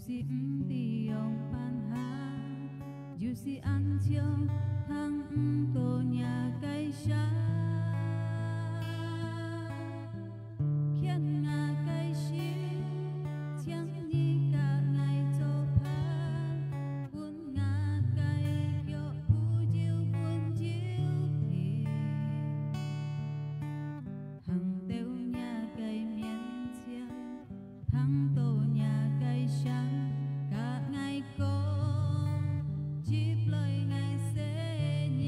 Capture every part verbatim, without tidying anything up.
是毋知仰般行，有時恁像聽毋到若个聲。牽𠊎个手，請你佮𠊎做伴，分𠊎个腳步有穩有定，行到若个面前。 聽到若个聲，佮𠊎講，接來𠊎細人。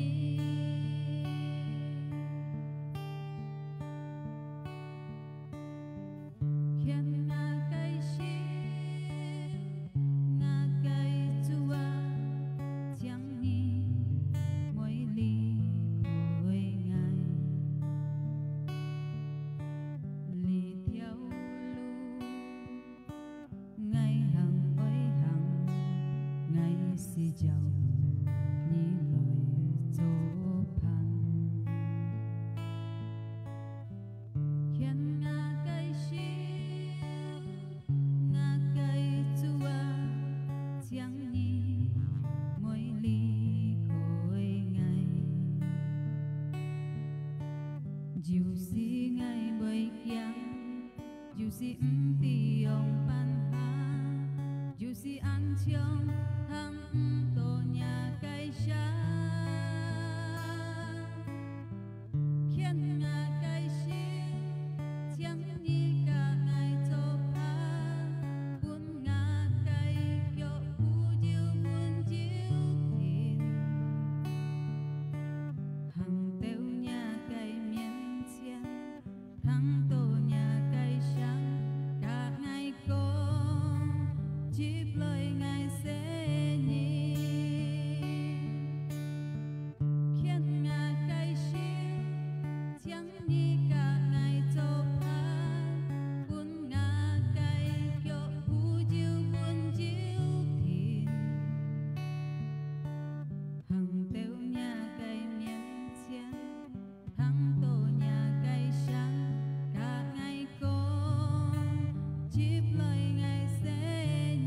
牽𠊎个手，𠊎个主啊，請你莫離開𠊎。這條路 𠊎行愛行，𠊎需要你來做伴。牽𠊎个手，𠊎个主啊，請你莫離開𠊎。有時𠊎會驚， 有時毋知仰般行，有時恁像聽毋到若个聲。牽𠊎个手，請你佮𠊎做伴，分𠊎个腳步有穩有定，行到若个面前。 聽到若个聲，佮𠊎講，接來𠊎細人。牽𠊎个手，請你佮𠊎做伴，分𠊎个腳步有穩有定，行到若个面前。 聽到若个聲，佮𠊎講，接來𠊎細人。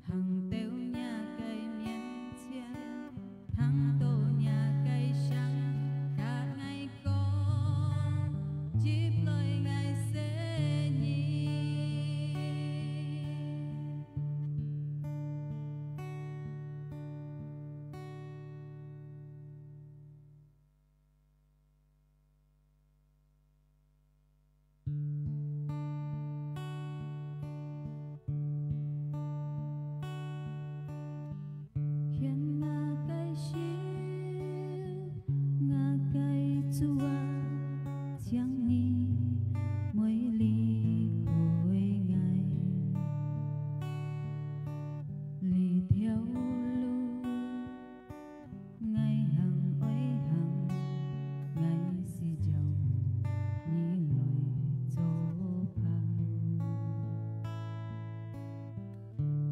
行到若个面前，聽到若个聲，佮𠊎講，接來𠊎細人。 牽𠊎个手，𠊎个主啊，請你莫離開𠊎。這條路，𠊎行愛行，𠊎需要你來做伴。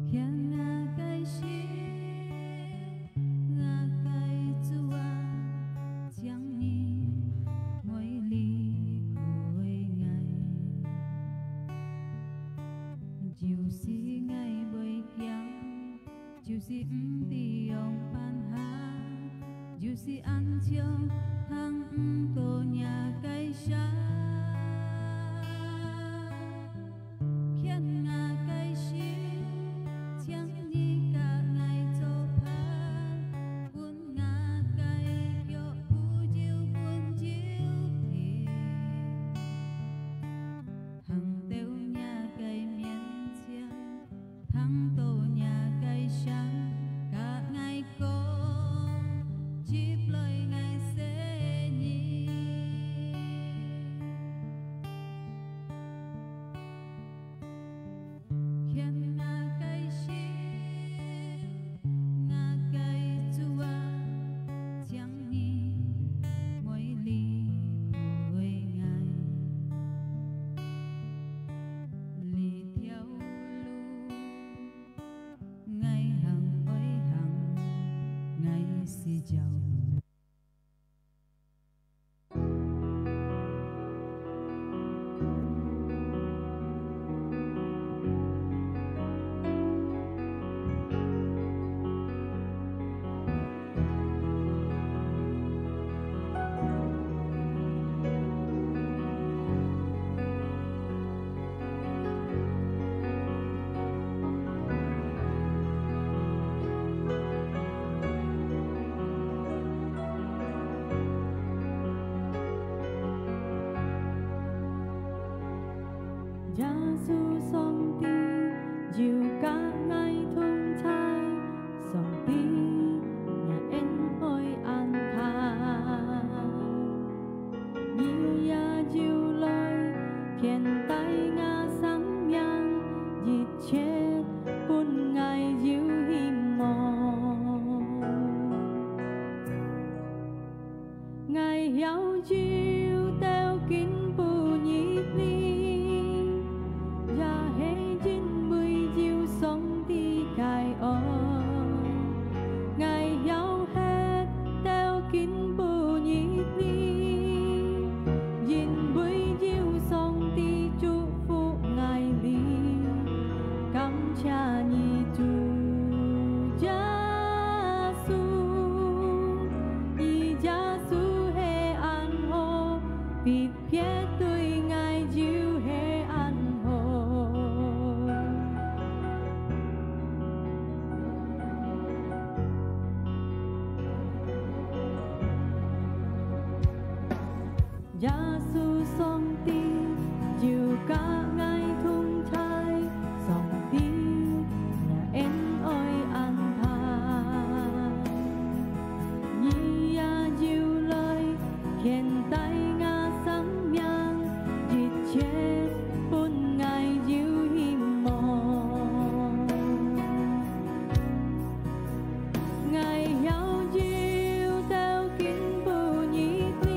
牽𠊎个手，𠊎个主啊，請你莫離開𠊎。有時𠊎會驚，有時毋知仰般行，有時恁像聽毋到若个聲。 牽𠊎个手，請你佮𠊎做伴，分𠊎个腳步有穩有定，行到若个面前，聽到若个聲，佮𠊎講，接來𠊎細人。主上帝有佮𠊎同在，上帝若恩愛恁大。你也有來牽帶𠊎生命，一切分𠊎有希望。 𠊎曉有兜緊步入你，也係因為有上帝个愛。𠊎曉歇兜緊步入你，因為有上帝祝福𠊎哩。感謝你，主耶穌。 你耶穌係恁好，特別對𠊎又係恁好。 耶穌上帝有佮𠊎同在，上帝若恩愛恁大。你也有來牽帶𠊎生命，一切分𠊎有希望。 𠊎曉有兜緊步入你，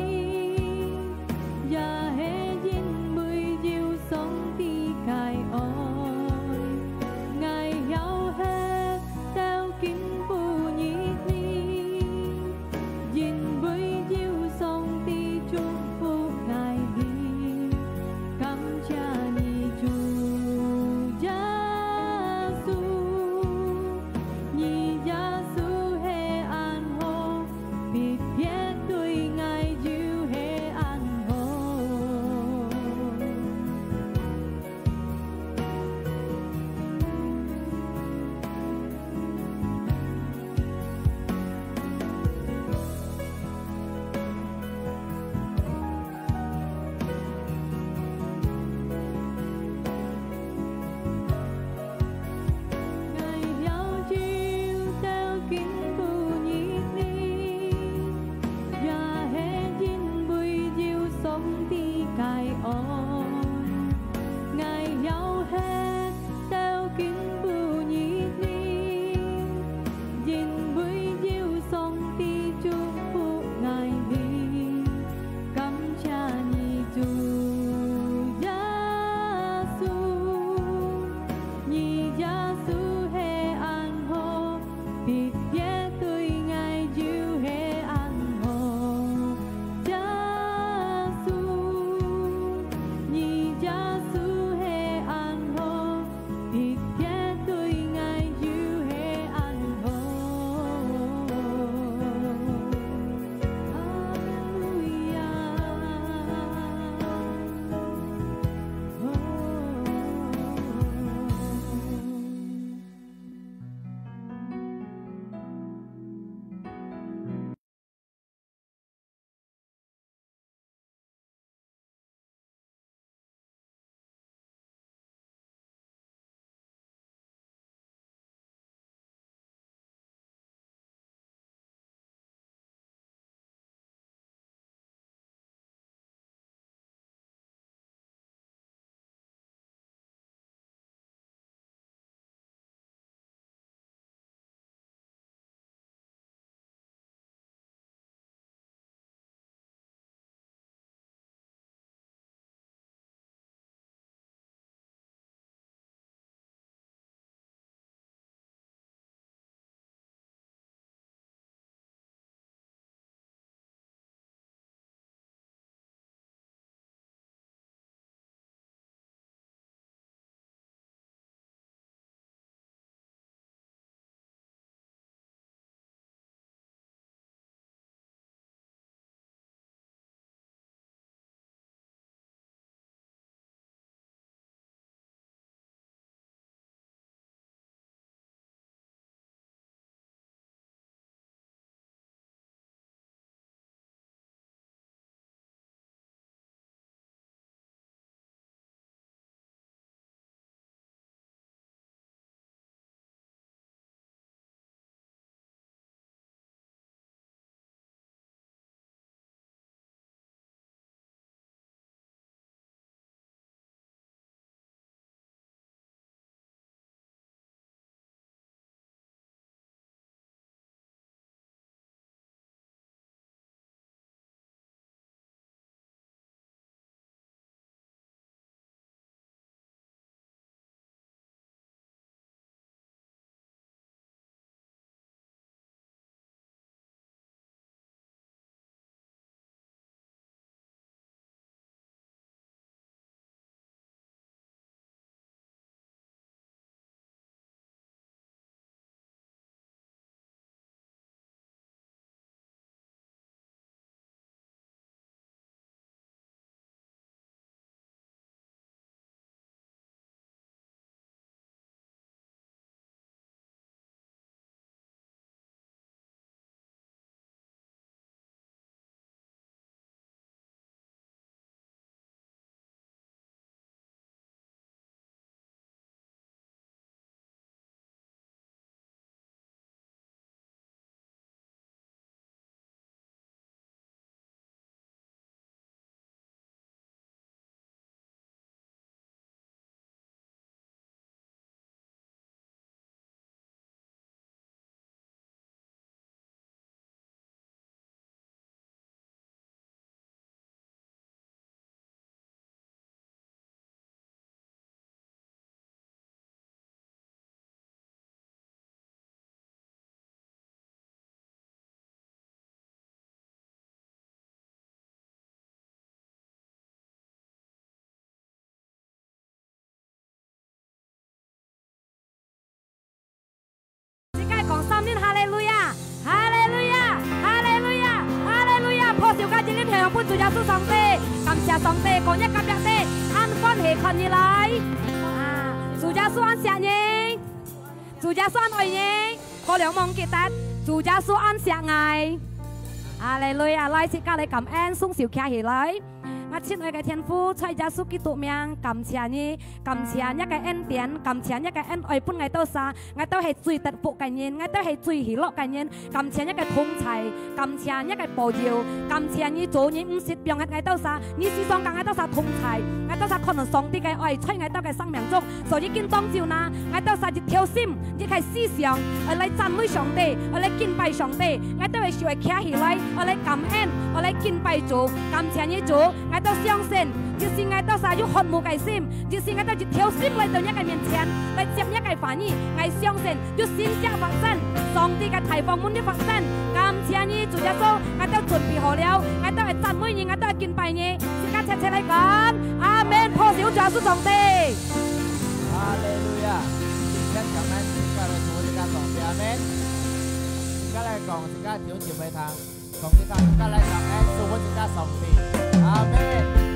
耶穌上帝，感謝上帝，講若隔壁个，恁歡喜看你來。啊，主耶穌恁惜你，主耶穌恁愛你，過兩望記得，主耶穌恁惜𠊎。哈利路亞，來，自家來感恩，雙手擎起來。 𠊎親愛个天父，在耶穌基督名，感謝你，感謝若个恩典，感謝若个恩愛分𠊎兜儕，𠊎兜係最得福个人，𠊎兜係最喜樂个人，感謝若个同在，感謝若个保佑，感謝你主，你毋識放忒𠊎兜儕，你時常佮𠊎兜儕同在，𠊎兜儕看到上帝个愛在𠊎兜个生命中，所以今當晝呢，𠊎兜儕一條心，一个思想，愛來讚美上帝，愛來敬拜上帝，𠊎兜个手愛擎起來，愛來感恩，愛來敬拜主，感謝你主。 𠊎兜相信，越係𠊎兜儕有渴慕个心，越係𠊎兜一條心來到若个面前，來接若个話語，𠊎相信有神蹟發生，上帝个大豐滿有發生。感謝你，主耶穌，𠊎兜準備好了，𠊎兜愛讚美你，𠊎兜愛敬拜你。自家齊齊來講，阿門！拍手主耶穌上帝。哈利路亞！今天咱們自家來同自家上帝，阿門。自家來講，自家弟兄姊妹聽。 同自家，自家來感恩，祝福自家上帝。阿門。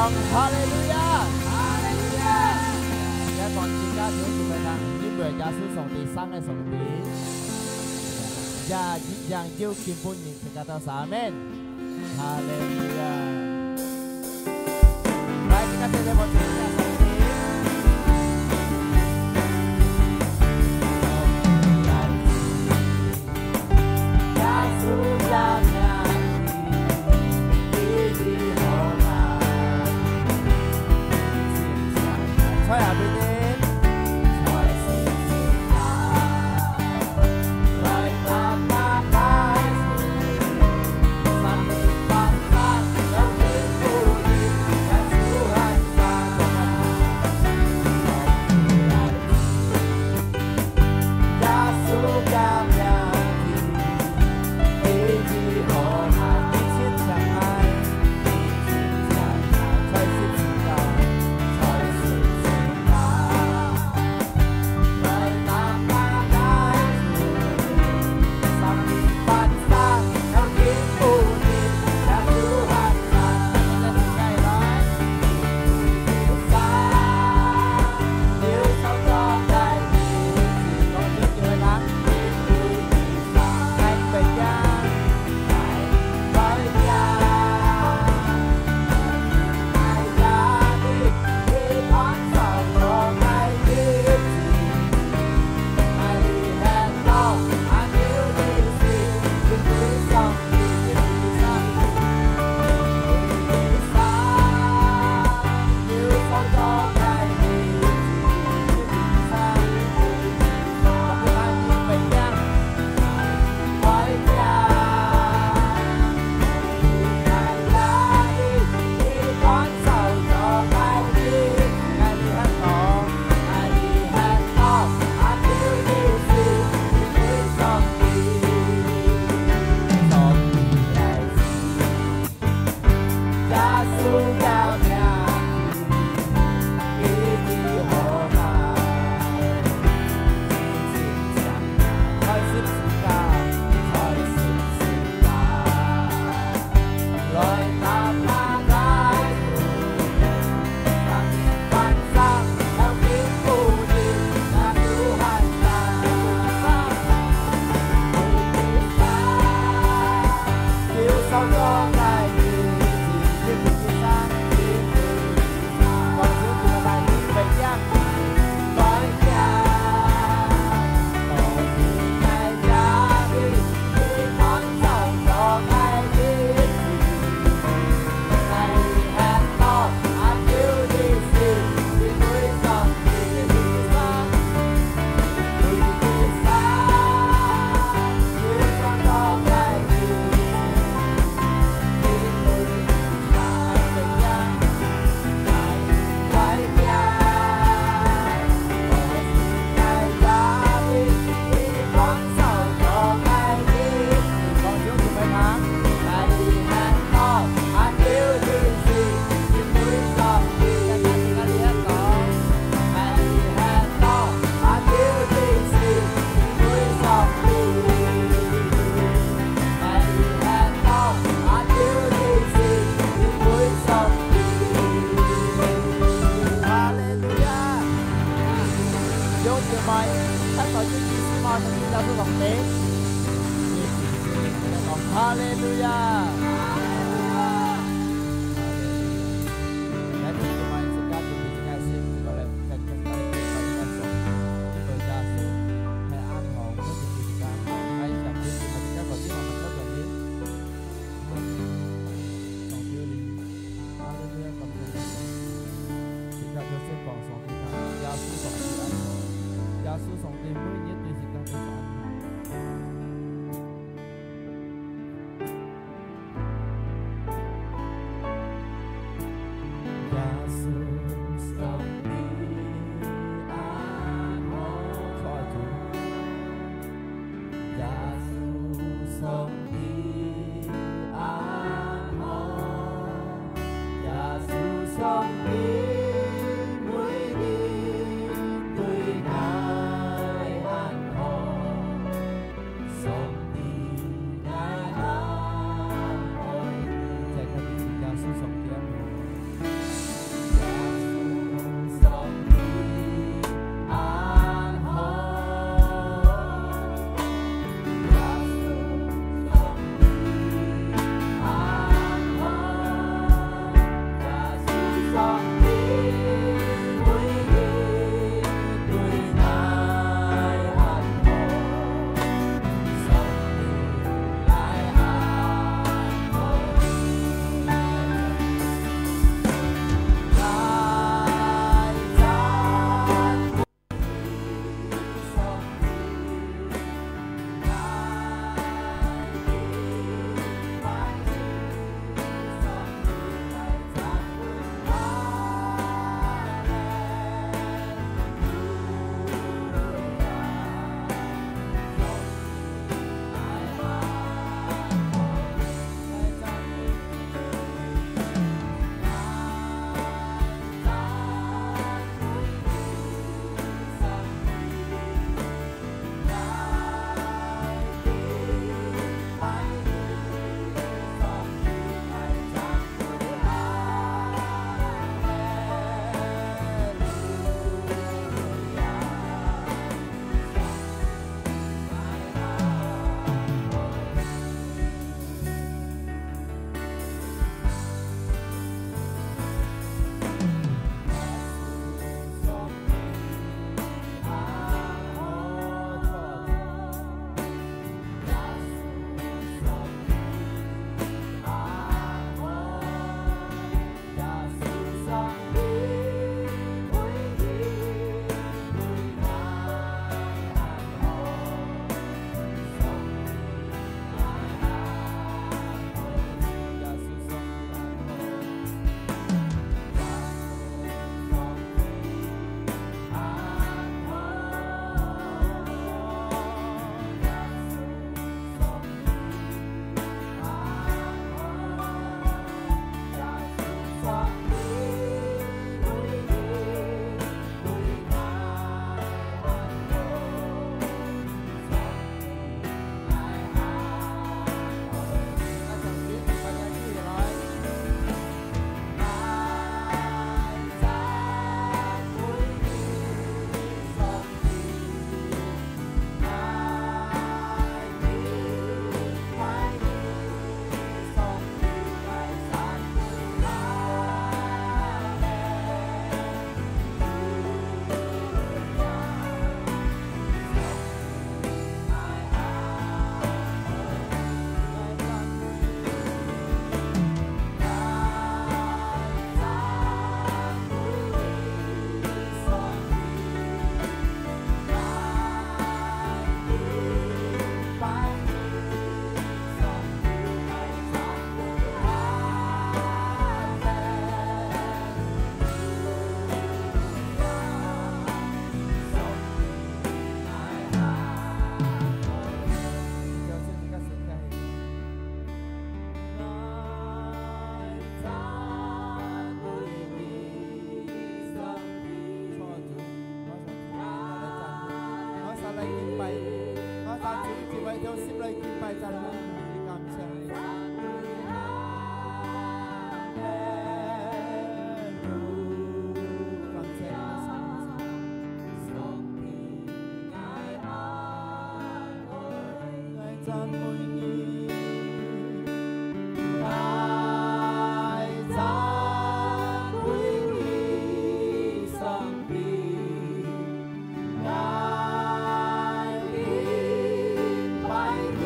哈利路亞！哈利路亞！也講自家就係佢个，因為耶穌上帝生个上帝，也一樣有今晡日自家到。阿門。哈利路亞！來，自家齊齊來敬拜上帝。哈利路亞！弟兄姊妹，看到這句詩嗎？你聽到是什麼？哈利路亞！哈利路亞！來，弟兄姊妹，自家準備自家心，自家來，自家來敬拜耶穌。因為耶穌係恁好，毋係自家，來，想弟兄姊妹，自家來敬拜耶穌。 上帝靈，哈利路亞，感謝上帝。自家就先講上帝聽，耶穌上帝恁好，耶穌上帝每日對自家都係恁好。心來敬拜讚美你，感謝你。感謝你，上帝。來讚美你，來讚美你，上帝。 來敬拜你，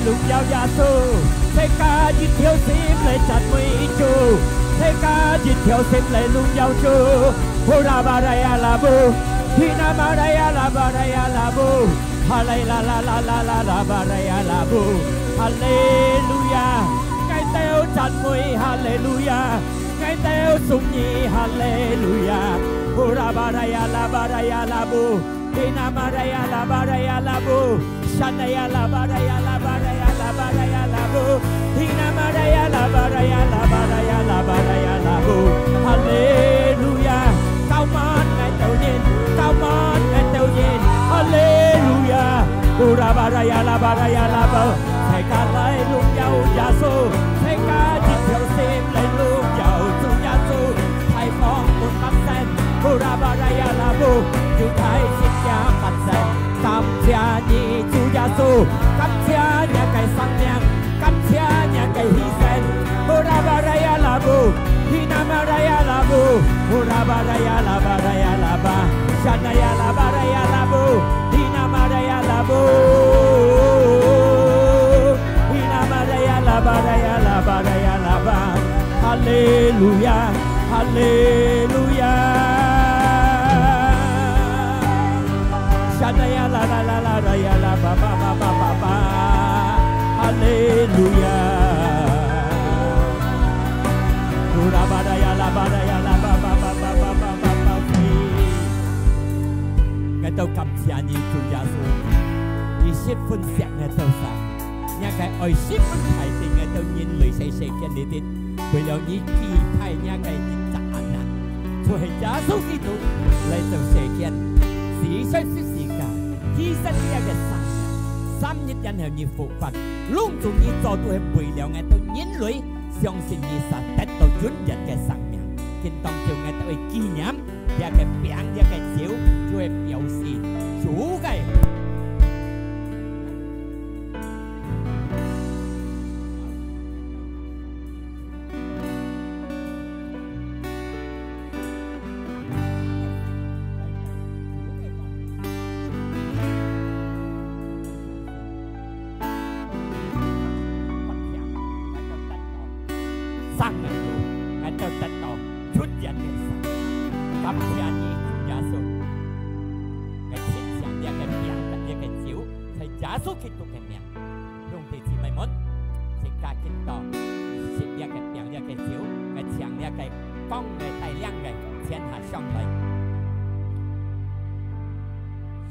榮耀耶穌，自家一條心來讚美主，自家一條心來榮耀主。呼啦巴拉呀啦布，希那巴拉呀啦巴拉呀啦布，哈利啦啦啦啦啦啦巴拉呀啦布，哈利路亞！𠊎兜讚美哈利路亞！𠊎兜頌你哈利路亞！呼啦巴拉呀啦巴拉呀啦布。 Hina Maraya la Baraya la Bu. Shanaya la Baraya la Baraya la Baraya la Bu. Hina Maraya la Baraya la Baraya la Baraya la Bu. Hallelujah. Kau man ngai tau nyin, kau man ngai tau nyin. Hallelujah. Ura Baraya la Baraya la Bu. Sai ka lai lung yau Yêsu, sai ka jin thiau sim lai lung yau Chu Yêsu. Thái phong mun phát sen, Ura Baraya la Bu, Yu Thái sit kia phát sen. Cảm ơn你Chu Yêsu, cảm ơn你个生命, cảm ơn你个犧牲. Ura Baraya la Bu, Hina Maraya la Bu, Ura Baraya la Baraya la Ba, Shanaya la Baraya la Bu, Hina Maraya la Bu, Hina Maraya la Baraya la Baraya la Ba. Hallelujah. Hallelujah. Shanaya la la la la la ya la ba ba ba ba ba ba. Hallelujah. Ura ba da ya la ba da ya la ba ba ba ba ba ba ba ba. Ngai tau 感謝你，主耶穌，你十分惜𠊎兜儕，你个愛十分大，對𠊎兜人類在世間裡頭。 為了你期待若个一隻阿男，就係耶穌基督來到世間，死在十字架，犧牲這个生命，三日然後你復活，攏總你做到係為了𠊎兜人類，相信你才得到永遠个生命。今當晝𠊎兜會紀念這个餅，這个酒，就係表示主个 生命，𠊎兜得到永遠个生命。感謝你，主耶穌。𠊎親像這个餅，這个酒，在耶穌基督个名。 兄弟姊妹們，自家今到食這个餅，這个酒，𠊎請這个光个帶領个前下上來。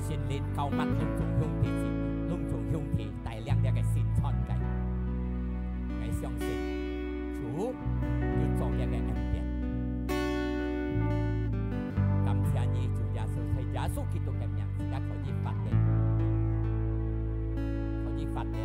聖靈膏抹攏總兄弟姊妹，攏總兄弟帶領這个聖餐个。𠊎相信主有做這个恩典。感謝你，主耶穌，在耶穌基督个名，自家可以發言。 可以發言。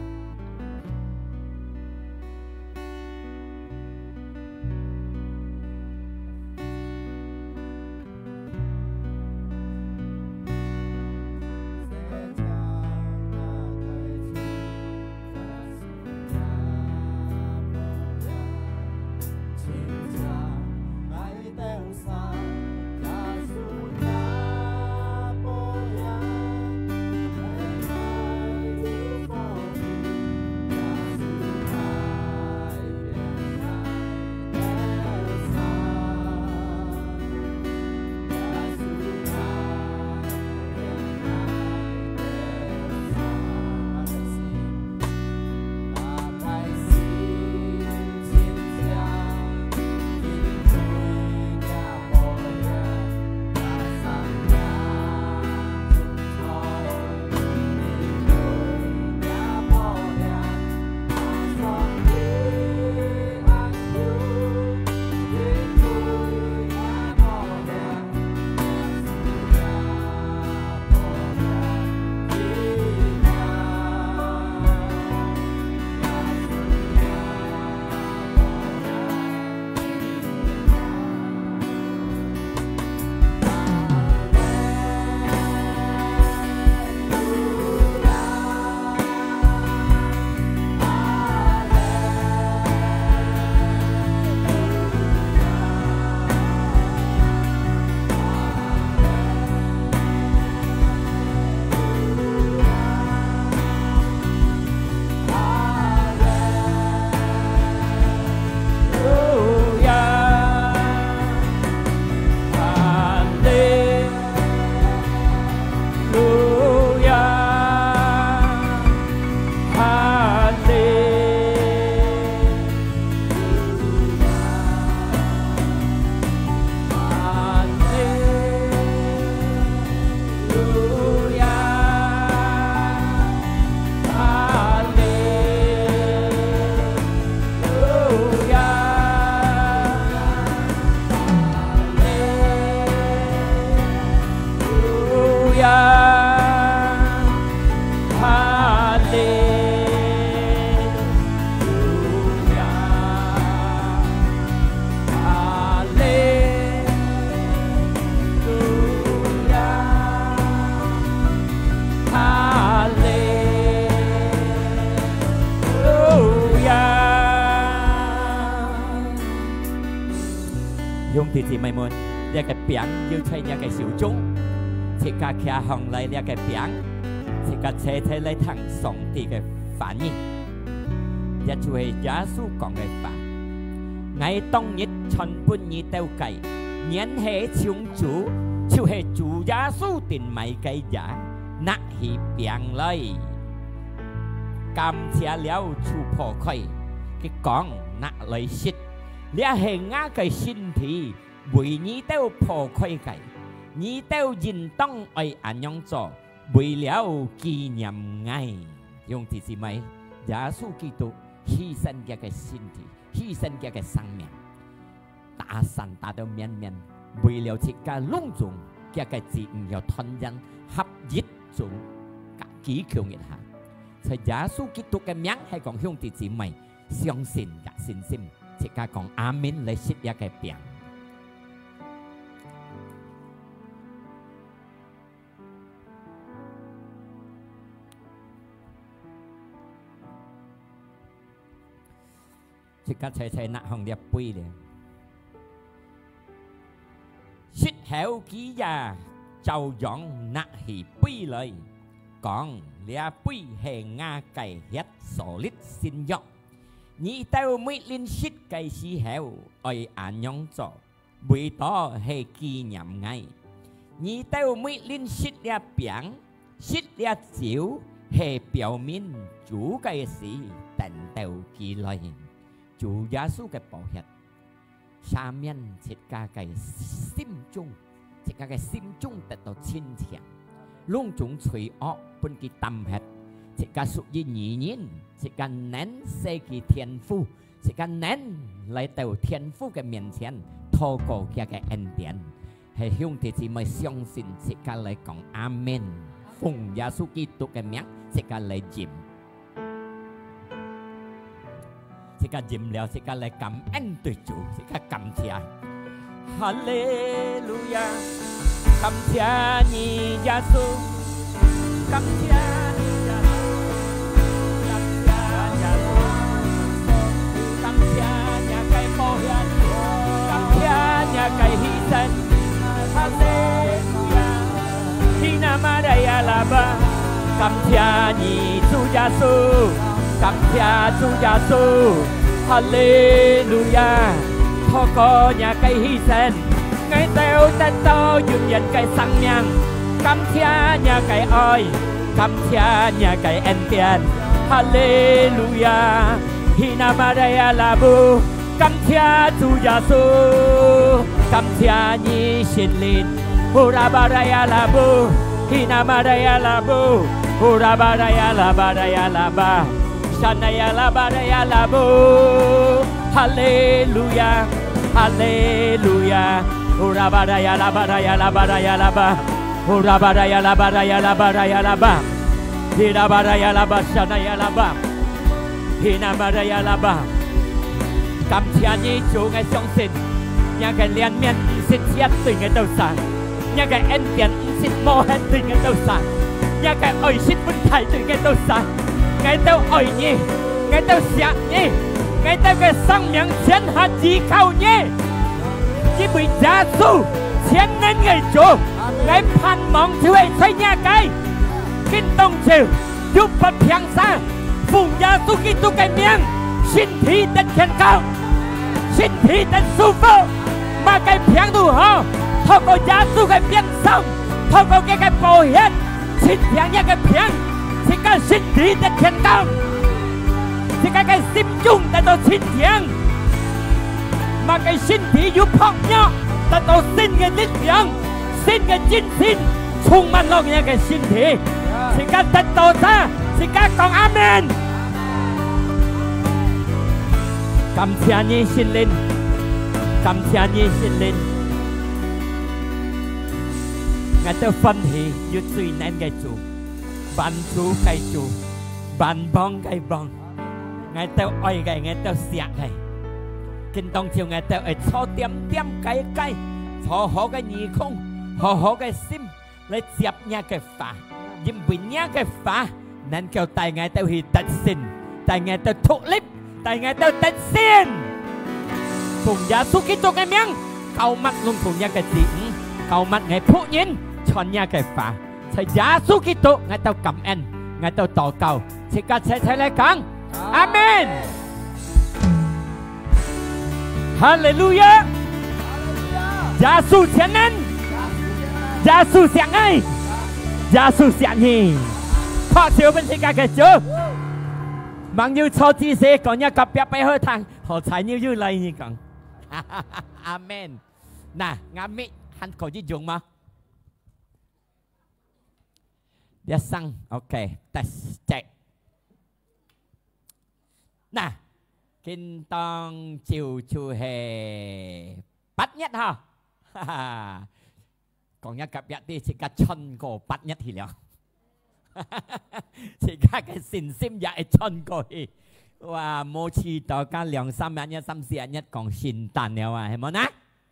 姊妹們，這个餅有在若个手中，自家擎䟘來這个餅，自家齊齊來聽上帝个話語。這就係耶穌講个話：「𠊎當日傳分你兜个，原係從主，就係主耶穌定買个也。拿起餅來，感謝了就擘開，佢講：拿來食，這係𠊎个身體， 為你兜擘開个，你兜應當愛恁樣做，為了紀念𠊎。」兄弟姊妹，耶穌基督犧牲佢个身體，犧牲佢个生命，打散打到綿綿，為了自家攏總佢个子女要團圓合一，總祈求一下。在耶穌基督个名，係講兄弟姊妹， 相信个信心，自家講阿門來食這个餅。自家齊齊拿䟘這杯了。食後佢也照樣拿起杯來，講：「這杯係𠊎个血所立新約。」 你兜每臨食个時候，愛恁樣做，為到係紀念𠊎。你兜每臨食這餅，食這酒，係表明主个死，等到佢來。主耶穌个寶血，赦免自家个心中，自家个心中得到清淨，攏總罪惡分佢擔忒，自家屬於義人，自家能踅去天父， 自家能來到天父个面前，討過佢个恩典。係兄弟姊妹相信，自家來講阿門。奉耶穌基督个名，自家來飲。自家飲了，自家來感恩對主，自家感謝。哈利路亞！感謝你，耶穌！感謝你，耶穌！感謝耶穌！感謝若个寶血！感謝若个犧牲！哈利路亞！Hina Maria Laba！感謝你，主耶穌！感謝主耶穌！哈利路亞！透過若个犧牲， 𠊎兜得到永遠个生命。感謝若个愛，感謝若个恩典。哈利路亞！Hina Maria Labu！感謝主耶穌！感謝你聖靈！Hura Maria Labu！Hina Maria Labu！Hura Maria Labaria Laba！Shanaya Labaria Labu！哈利路亞！ 哈利路亞！Hura Baraya Labaraya Labaraya Laba！Hura Baraya Labaraya Labaraya Laba！Hira Baraya Laba Shanaya Laba！Hina Baraya Laba！感謝你，主，𠊎相信，若个憐憫毋識絕對𠊎兜儕。 若个恩典毋識無限對𠊎兜儕，若个愛心分大對𠊎兜儕。𠊎兜愛你，𠊎兜惜你，𠊎兜个生命全下依靠你。因為耶穌全能个主，𠊎盼望就係在若个今當晝， 有發病儕，奉耶穌基督个名，身體得健康，身體得舒服。麼个病都好，透過耶穌个鞭傷，透過佢个寶血，清淨若个病，自家身體得健康，自家个心中得到清淨。麼个身體有薄弱，得到新个力量，新个精神， 充滿落若个身體。自家得到儕，自家講阿門。感謝你，聖靈，感謝你，聖靈。𠊎兜歡喜有最能个主，萬主个主，萬王个王。 𠊎兜愛个，𠊎兜惜个。今當晝𠊎兜愛坐恬恬个个，坐好个耳空，好好个心，來接若个話，因為若个話能夠帶𠊎兜去得勝，帶𠊎兜獨立，帶𠊎兜得勝。奉耶穌基督个名，膏抹攏總若个子女，膏抹𠊎僕人傳若个話。在耶穌基督，𠊎兜感恩，𠊎兜禱告，自家齊齊來講，阿門。哈利路亞！耶穌全能，耶穌相愛，耶穌相愛。拍手分自家个主。吂有坐之時，講若隔壁背後聽，好彩你又來，你講。阿門。那，𠊎咪還可以用嗎？這聲，OK，test，check。那，今當晝就係八月哈，哈哈。講若隔壁知，自家穿過八月去了。自家个信心也會穿過去。哇，無試著加兩三日、三四日講聖誕了啊，係無呢？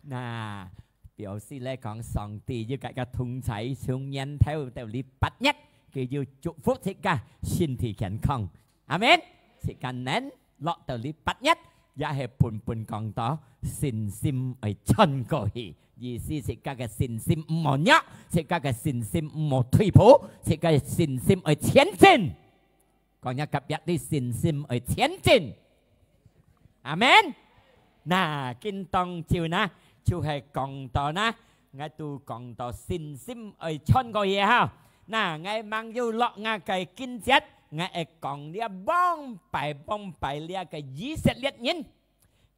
那，表示來講，上帝有佢个同在，從年頭到這八月，佢有祝福自家身體健康。阿門。自家能落到這八月，也係本本講到，信心愛穿過去。意思自家个信心毋好弱，自家个信心毋好退步，自家个信心愛前進。講若隔壁知，信心愛前進。阿門。那，今當晝呢，就係講到呢，𠊎都講到信心愛穿過去哈。那，𠊎吂有落𠊎个經節，𠊎會講這往擺往擺這个以色列人，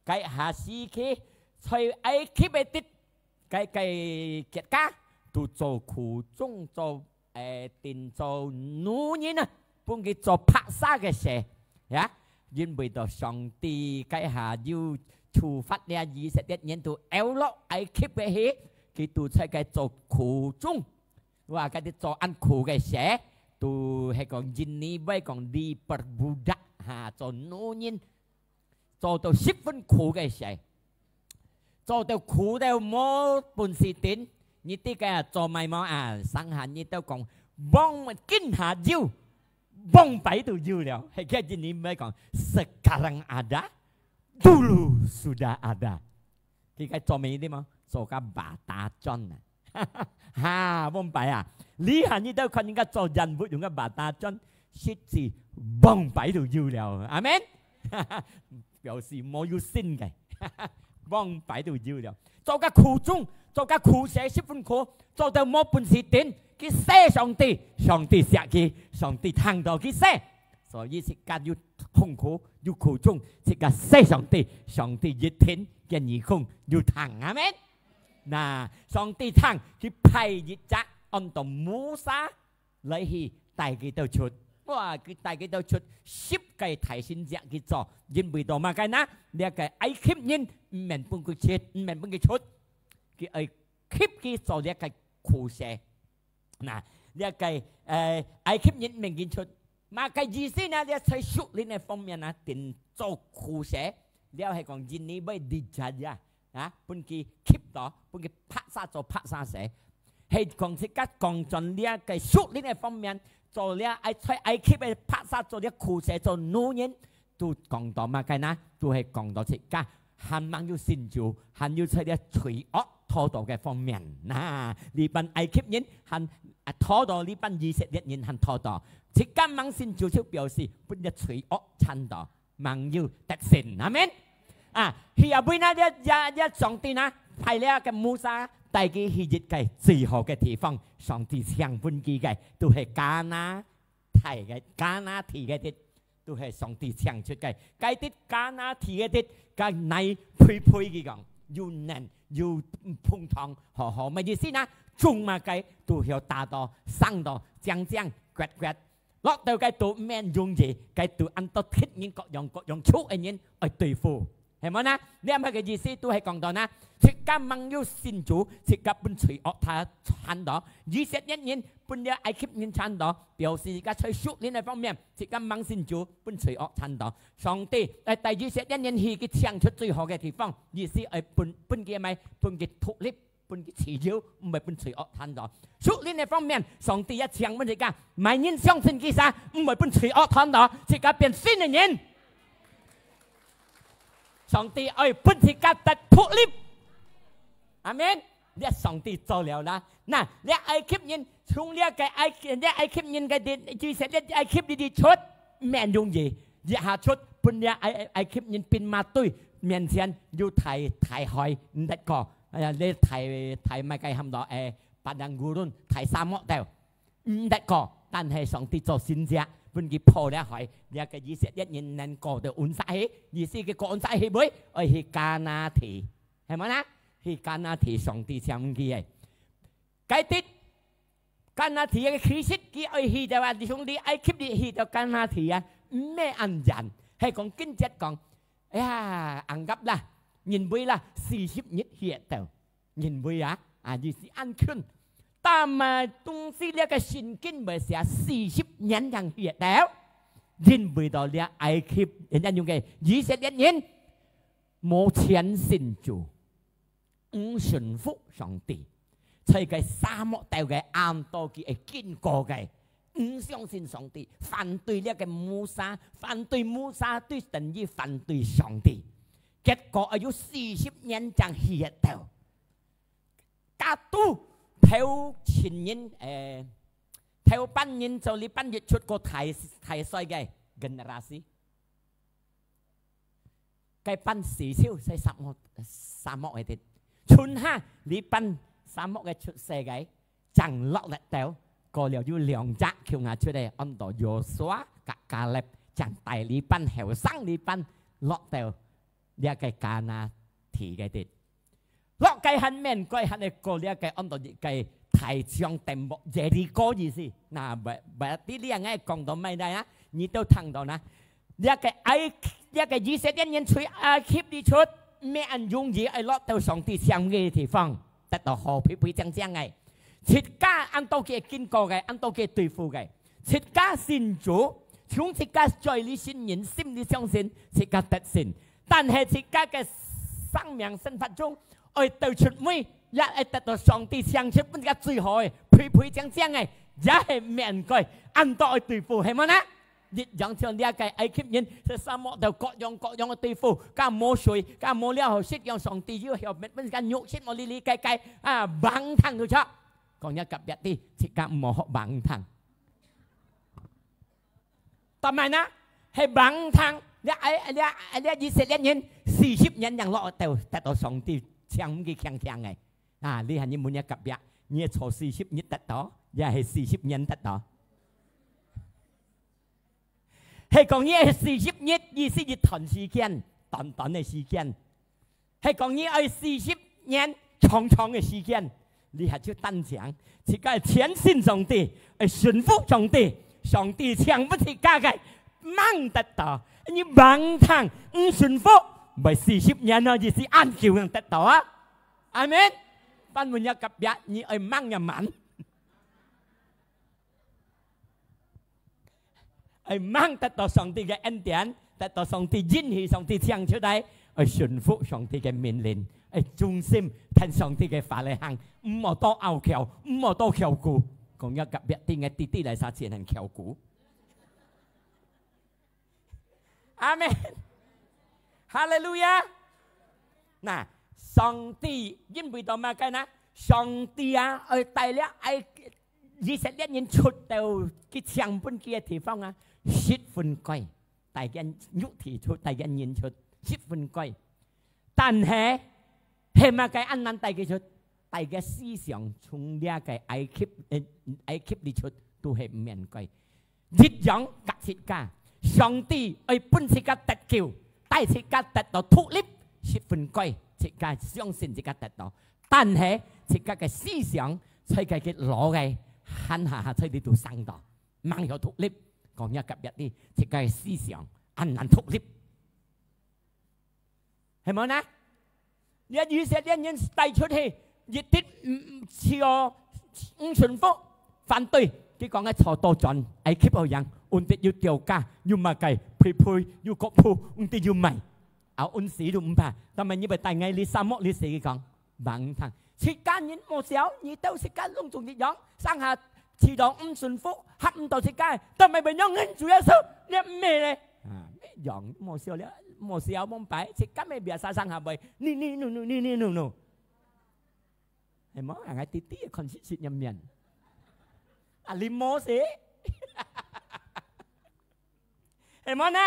該下時期在埃及个地，該个國家都做苦工，做，誒，定做奴人啊，分佢做白儕个事，呀，因為到上帝該下有處罰這以色列人都out落埃及个去，佢都在該做苦工。哇，該兜做恁苦个事，都係講印尼話講diperbudak，哈，做奴人，做到十分苦个事，做到苦到無本事頂。你知个做麼个無啊？成下你兜講，往今下有，往擺都有了。係个印尼話講，sekarang ada, dulu sudah ada。佢个做麼个知無？做个bata john啊。哈，往擺啊，這下你兜看人家做人物用个bata john，實際往擺都有了。阿門。表示無有新个，往擺都有了。做个苦工，做个苦事十分苦，做到無本事頂，佢謝上帝，上帝惜佢，上帝聽到佢謝。所以自家有痛苦，有苦衷，自家謝上帝，上帝一定个耳空有聽。阿門。那，上帝聽，佢派一隻安到Musa來去帶佢兜出。哇，佢帶佢兜出十个大神蹟去做，因為到麼个呢？這个埃及人毋免分佢出，毋免分佢出，佢愛逼佢做這个苦事。那，這个，呃，埃及人毋免佢出，麼个意思呢？這在屬靈个方面啊，定做苦事，了係講印尼話dijajah，啊，分佢逼到，分佢白儕做白儕事。係講自家講轉這个屬靈个方面，做這埃，在埃及个白儕做這苦事，做奴人，都講到麼个呢？都係講到自家還吂有信主，還有在這罪惡討到个方面。那，這班埃及人還，啊，討到，這班以色列人還討到，自家吂信主就表示分這罪惡纏到，吂有得勝。阿門。啊，去到尾呢，這，這，這上帝呢，派這个Musa帶佢去一个最好个地方，上帝請分佢个，都係迦南地个，迦南地个地，都係上帝請出个。該地迦南地个地，該泥肥肥，佢講，又嫩又膨脹，好好，麼个意思呢？種麼个都曉打到，生到，靚靚，滑滑。 落到該都毋免容易，該都恁多敵人，各樣各樣臭个人愛對付，係無呢？這麼个意思都係講到呢，自家吂有信主，自家分罪惡纏到。以色列人分這埃及人纏到，表示自家在屬靈个方面，自家吂信主，分罪惡纏到。上帝愛帶以色列人去，佢請出最好个地方，意思愛分，分佢麼个？分佢獨立， 分佢自由，毋會分罪惡纏到。屬靈个方面，上帝也請分自家，麼人相信佢儕，毋會分罪惡纏到，自家變新个人。上帝愛分自家得獨立，阿門。這上帝做了啦。那，這埃及人，從這个埃，這埃及人个地，以色列埃及地出，毋免容易。一下出，分這埃，埃及人兵馬隊面前有大，大海，毋得過。哎呀，這大，大麼个喊到，誒，padang gurun，大沙漠兜。 毋得過，但係上帝做神蹟，分佢破了海，這个以色列人能過到安息去，意思佢過安息去會，愛去迦南地，係無啦？去迦南地，上帝請佢个。該地，迦南地个其實佢愛去到啊，你從你埃及你去到迦南地啊，毋係恁遠，係講經節講，哎呀，anggap啦，認為啦，四十日去得到。 認為啊，啊，你係恁近。但係當時這个聖經會寫四十年正歇了，因為到這埃及，人家用个以色列人無全信主，毋順服上帝，在个沙漠兜个恁多佢會經過个，毋相信上帝，反對這个摩西，反對摩西對等於反對上帝，結果愛有四十年正歇到。 Katu頭前人，誒，頭班人做這班日出過大，大衰个generasi。該班死少在沙漠，沙漠个地。春夏這班沙漠个出世个，正落力到，過了有兩隻共下出个，安到Yosua佮Kaleb，正帶這班後生這班落到這个迦南地个地。 落該還免該還係過這个安到一个大象tembok Jeriko意思。那，berarti這樣个講到麼个啊？你都聽到啦。這个埃，這个以色列人出埃及地出，毋係恁容易愛落到上帝請个地方，得到好肥肥靚靚个。自家恁多个經過个，恁多个對付个，自家信主，從自家嘴裡承認，心裡相信，自家得勝。 但係自家个生命生活中，愛得出尾，也愛得到上帝賞賜分自家最好个，肥肥靚靚个，也係毋免該，恁多愛對付，係無呢？一樣像這个埃及人，在沙漠頭各樣各樣个對付，加無水，加無料好食，讓上帝又曉分自家肉食無哩哩該該，啊，橫聽就著。講這隔壁知，自家毋好學橫聽。 但係呢，係橫聽，這，𠊎，這，這以色列人四十年正落到，得到上帝請佢強強个。啊，你還你問這隔壁，你係坐四十日得到，也係四十年得到？係講你係四十日，意思一段時間，短短个時間。 係講你愛四十年長長个時間，你還就單淨，自家愛全信上帝，愛順服上帝，上帝請分自家个，吂得到。你吂聽，毋順服，毋係四十年咯，意思恁久正得到啊。阿門。反問這隔壁，你愛吂也慢。 愛吂得到上帝个恩典，得到上帝應許，上帝請出來，愛順服上帝个命令，愛忠心聽上帝个話來行，毋好多拗撬，毋好多翹骨。講這隔壁，頂个弟弟來殺錢很翹骨。阿門。哈利路亞。那，上帝因為到麼个呢？上帝啊，愛帶領愛 以色列人出到佢請分佢个地方啊，十分該，帶佢肉體出，帶佢人出，十分該。但係，係麼个恁難帶佢出？帶佢思想從這个埃及，呃，埃及裡出，都係毋免該。一樣佮自家，上帝愛分自家得救，帶自家得到獨立，十分該，自家相信自家得到。 但係自家个思想在該个老个，還下下在裡肚生到，吂曉獨立，講這隔壁哩，自家个思想恁難獨立，係無呢？這以色列人帶出去，一直，嗯，嗯，毋順服，反對，佢講个坐倒轉，埃及好樣，穩定有吊架，有麼个，肥肥，有國富，穩定有米。 啊，穩死都毋怕，但係你會帶𠊎哩沙漠哩死，佢講，吂聽。自家人無笑，你兜自家攏總一樣，上下試著毋順服，合毋到自家，但係會仰恁主耶穌，你毋係咧？啊，樣無笑了，無笑無擺，自家乜biasa上下會，你，你，你，你，你，你，你，你。係無？𠊎弟弟看實實面面。啊，你無事？係無呢？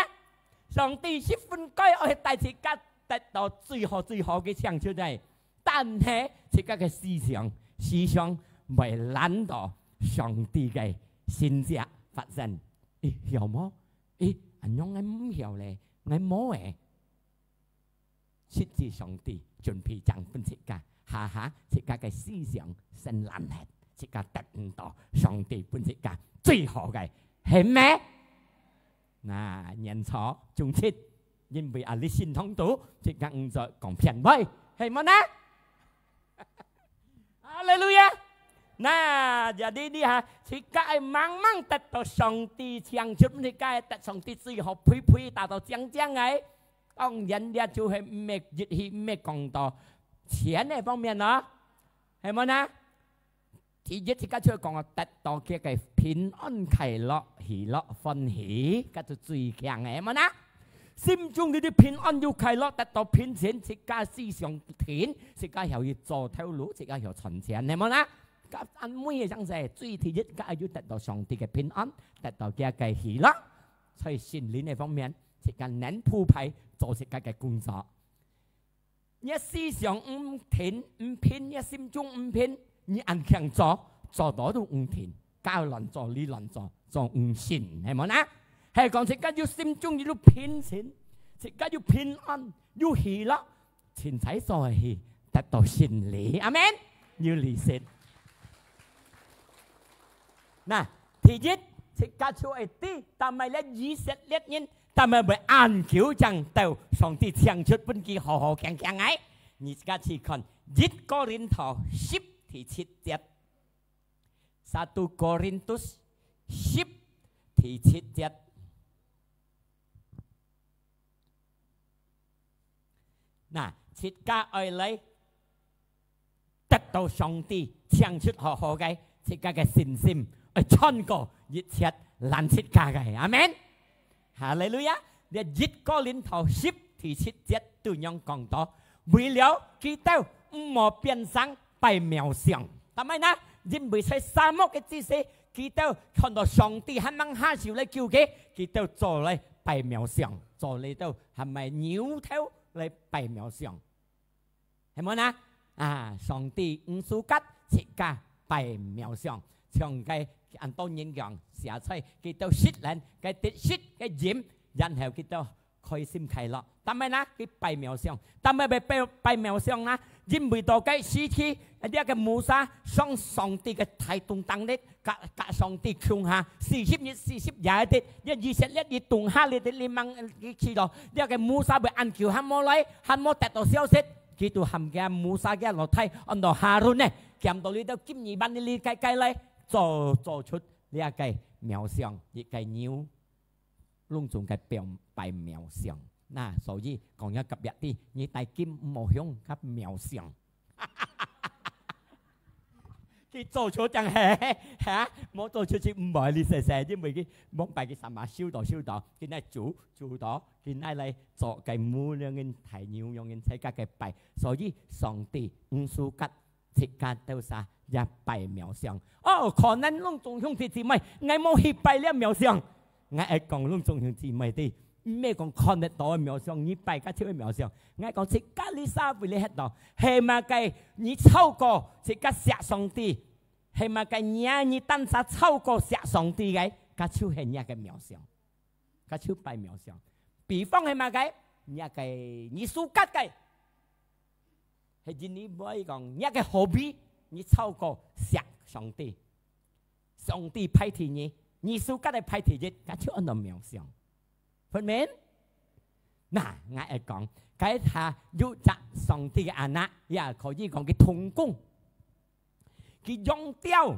上帝十分該愛帶自家得到最好最好个成就个，但係自家个思想，思想會攔到上帝个神蹟發生。誒，曉無？誒，恁樣𠊎毋曉咧，𠊎無誒。 實際上帝準備正分自家，下下自家个思想先爛忒，自家得毋到上帝分自家最好个，係咩？那年初中七，因為啊，你信堂肚，自家毋再講騙話，係無呢？ 哈利路亞！那，jadi你哈，自家愛猛猛得到上帝成就，自家愛得上帝最好配配，達到正正个。當然，這就係毋係一起，毋係講到錢个方面咯，係無呢？第一，自家就講啊，得到佢个平安、快樂、喜樂、歡喜，該就最強个，係無呢？ 心中裡肚平安又快樂，得到平靜，自家思想定，自家曉去做頭路，自家曉賺錢，係無啦？該恁樣个樣子，最第一，該愛有得到上帝个平安，得到佢个喜樂，在心靈个方面，自家能鋪排做自家个工作。 若思想毋定、毋平，若心中毋平，你恁強做，做到都毋定，該亂做，你亂做，做毋成，係無呢？係講自家有心中有平靜，自家有平安，有喜樂，凊彩做下去，得到勝利。阿們。有利息。那，第一，自家就愛知，但係咧以色列人 但係會恁久正到上帝請出分佢好好行行个。你自家去看一哥林多十第七節，satu Korintus十第七節。那，自家愛來 得到上帝請出好好个，自家个信心，愛穿過一切攔自家个。阿們。哈利路亞！這一哥林多十第七節都樣講到，為了佢兜毋好變成拜偶像。但係呢，因為在沙漠个之時，佢兜看到上帝還吂下手來救佢，佢兜做來拜偶像，做來到還係扭頭來拜偶像。 係無呢？啊，上帝毋suka自家拜偶像，像該安多人樣，寫出佢兜食人，該得食个飲，然後佢兜開心快樂。但係呢，佢拜偶像，但係拜，拜，拜偶像呢，因為到該時期，這个Musa上上帝个大燈頂裡，佮，佮上帝共下四十日、四十夜个，這以色列人凍下來个，你吂，你知道，這个Musa會恁久還無來，還無得到消息， 佢就喊佢Musa个老弟，安到Harun呢，兼到這兜金耳環哩哩个个來，做，做出這个偶像，一个牛，攏總个拜，拜偶像。那，所以講這隔壁知，你戴金毋好向佢偶像。佢做出正係，哈，無做出就毋會哩細細，因為佢往擺佢sama修道修道，佢來煮，煮道，佢來來做个母樣人大牛樣人自家个拜。所以上帝毋suka自家兜儕也拜偶像。哦，可能攏總兄弟姊妹，𠊎無去拜這偶像。𠊎愛講攏總兄弟姊妹知，毋係講看得到个偶像，你拜个就係偶像。𠊎講自家哩社會裡歇到，係麼个你超過自家惜上帝，係麼个你，你單儕超過惜上帝个，該就係你个偶像。 該就拜偶像。比方係麼个？若个你suka个，係因為會講，若个hobby，你超過惜上帝。上帝排第二，你suka个排第一，該就安到偶像。分明？那，𠊎愛講，該下有隻上帝个anak，也可以講佢同工。 佢養鳥，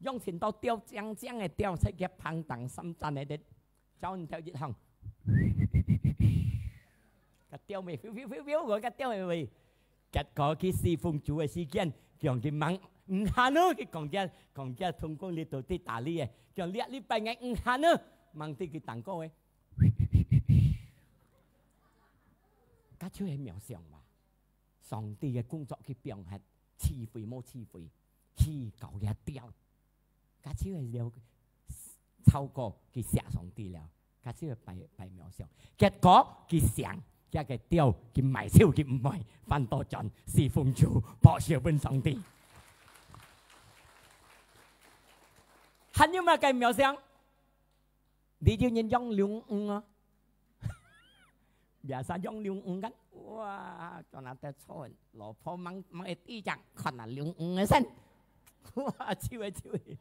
養成到鳥靚靚个鳥，在佢棚頂三層个，鳥仔一行，个鳥尾，飛飛飛飛，个鳥尾。結果佢四分鐘个時間，叫佢吂毋閒咯，佢講佢，講佢同工裡肚知打理个，叫你禮拜日毋閒咯，吂知佢當過个。該就係偶像嘛。 上帝个工作佢放忒，智慧無智慧，去搞佢吊。佢就係了，超過佢惜上帝了，佢就係拜，拜偶像。結果佢想，佢个吊，佢賣走，佢毋愛，翻倒轉，四分鐘，報銷分上帝。還有麼个偶像？你有人養龍魚啊？Biasa用龍魚kan? Wah, kau nak tak chon. Lopho mang, mang eti chang, kau nak 龍魚 sen. Wah, chiu eh, chiu eh.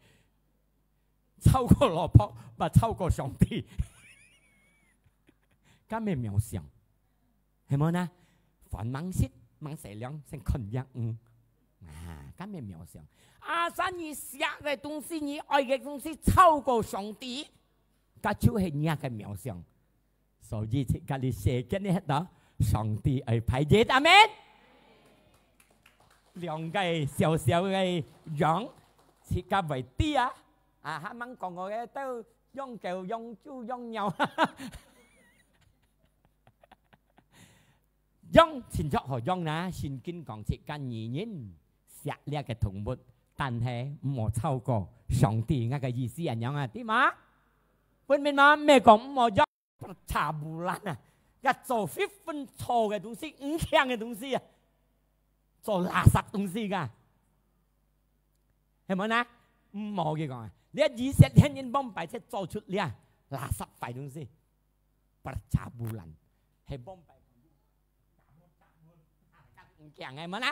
超過 lopho, 嘛超過上帝。該乜偶像，係無呢？飯吂食，吂洗涼，先看龍魚。啊，該乜偶像。啊，所以你惜个東西，你愛个東西，超過上帝，該就係你个偶像。 所以自家你世間裡歇到，上帝愛排列，阿門。兩個小小个羊，自家會知啊，啊，還吂講過个，都養狗、養豬、養鳥。羊，親像好羊啦，聖經講自家義人惜這个動物，但係毋好超過上帝，𠊎个意思恁樣啊，知嗎？分明嗎？毋係講毋好羊。 Percabulan啊，佢做十分錯个東西，毋慶个東西啊，做垃圾東西个，係無呢？毋好佢講啊，這以色列人往擺就做出這垃圾壞東西，percabulan，係往擺毋慶个，係無呢？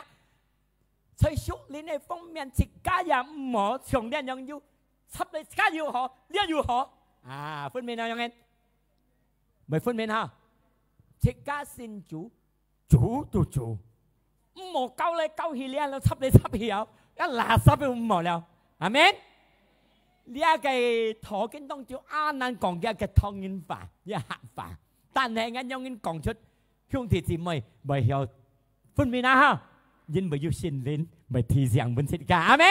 在屬靈个方面，自家也毋好像恁樣又插來自家又好，這又好啊，分明恁樣个。 會分明哈？自家信主，主就主，毋好搞來搞去，這樣插來插去哦，該垃圾都毋好了。阿門。這个道經當中，恁難講這个唐人話，這客話，但係𠊎仰般講出，兄弟姊妹會曉 分明啊哈，因為有聖靈會提醒分自家。阿門。